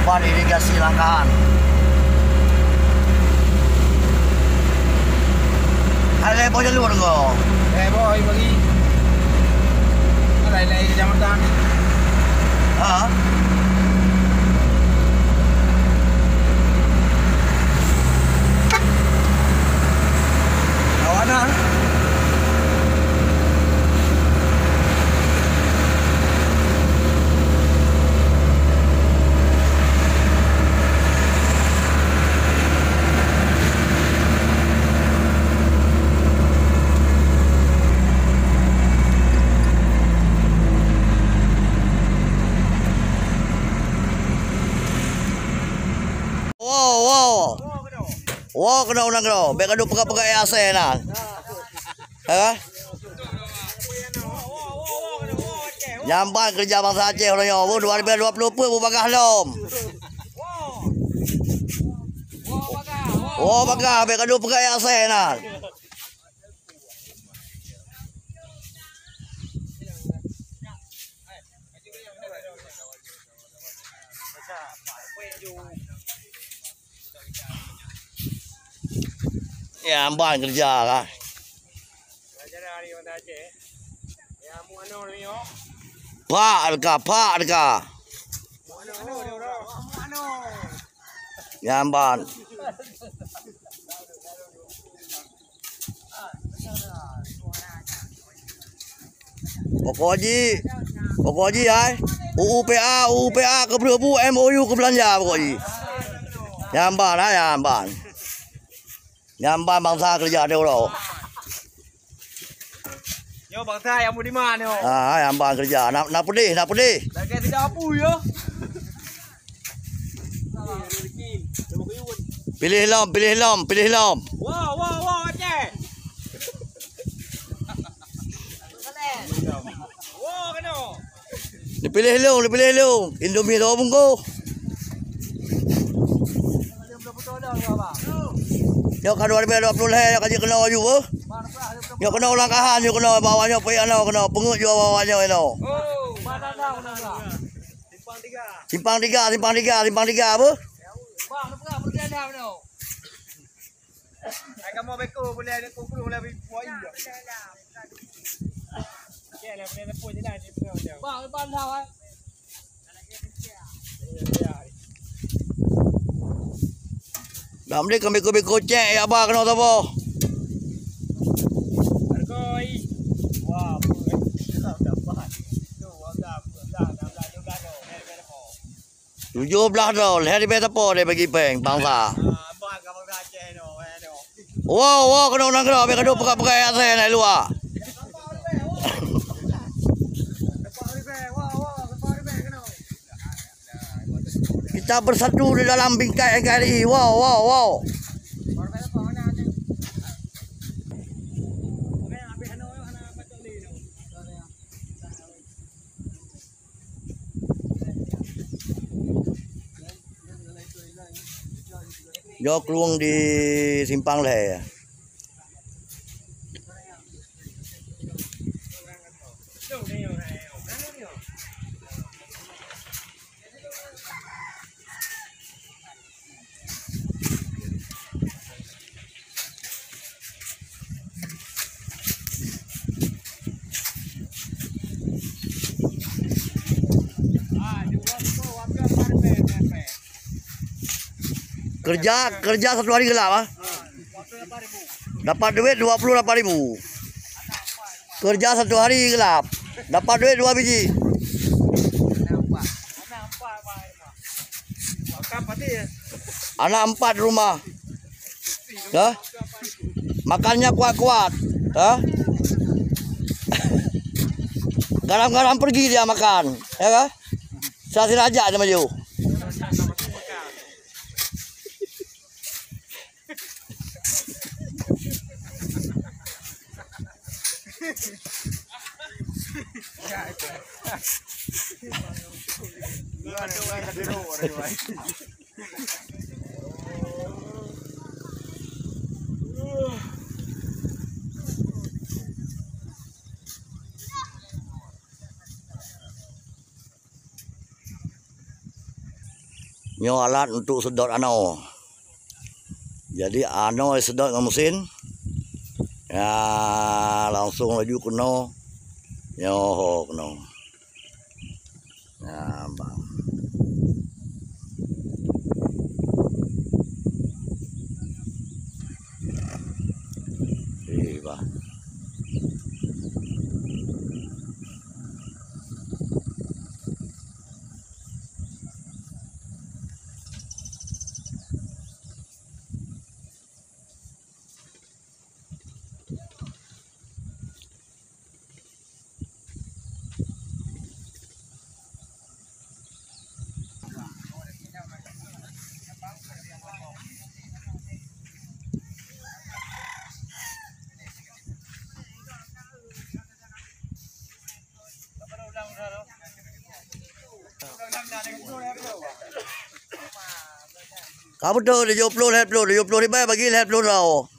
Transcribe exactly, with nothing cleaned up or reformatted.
Ban irigasi Langkahan. Hai lhèe boh jalur ko. Lhèe boh, bagi. Lain-lain kecamatan. Ha? Kawanan. Woe, woe. Woe keunoe ureueng keunoe. Bèk gadoh peugah-peugah asèe na. Hah? Nyan ban keureuja bansa Aceh uroe nyoe. Dua ribu dua puluh peuet beubagaih lom. Woe bagah, bèk gadoh peugah asèe na. Ya, ban keureuja lah. Pak teuka, pak teuka. Nyan ban. Pokok jih, pokok jih hai. U U P A, U U P A keupeureubu, M O U keubeulanja pokok jih. Nyan ban, hai, nyan ban. Nyan ban bansa keureuja teuh uroe. Nyoe bansa nyang budiman nyoe. Ah, nyan ban keureuja. Na, na peudeh, na peudeh. Lagèe tidak apu ya. Piléh lom, piléh lom, piléh lom. Wow, wow, wow, Aceh. Wow, kena. Neupiléh lôn, neupiléh lôn. Indomie dua bungkôh. Nyoe ka dua ribu dua puluh lhèe, nyoe ka jeuet keunoe aju beuh. Nyoe keunoe Langkahan, nyoe keunoe bak awak nyoe, peuék nyoe keunoe, peungeut ju awak nyoe inoe. Simpang tiga, simpang tiga, simpang tiga beuh. Hai kamoe beko boleh ada kumpul oleh buaya. Bang, bang dah, eh. Dah meunan kami beko-beko cek ya ba keunoe saboh. Harga i. Wah, apa? Dah dapat. Tu, wah, dah, dah, dah, dah, dah, dah, dah, dah, dah. Tujoh blah droe, lhèe ribèe sapo deh bagi pèng bansa. Woe, woe, keunoe nanggroe, bèk gadoh peugah-peugah asèe na luwa. Kita bersatu di dalam bingkai N K R I. Woe, woe, woe. Nyoe krueng di simpang lhèe. Keureuja, keureuja satu hari geulap, ah. Dapat duit dua puluh lapan ribu. Keureuja satu hari geulap. Dapat duit dua biji. Anak empat rumah. Ya. Makannya kuat-kuat. Ya. Garam-garam pergi dia makan. Ya kan? Saya sini aja sama you. Nyoe alat untuk sedot anoe. Jadi anoe sedot ngon mesin. Ya, langsung laju keunoe. Nyoe ho keunoe. Ya, bang. Ih, bah. Ka beutôi tujoh ploh lhèe ploh, tujoh ploh ribèe bagi lhèe ploh droe.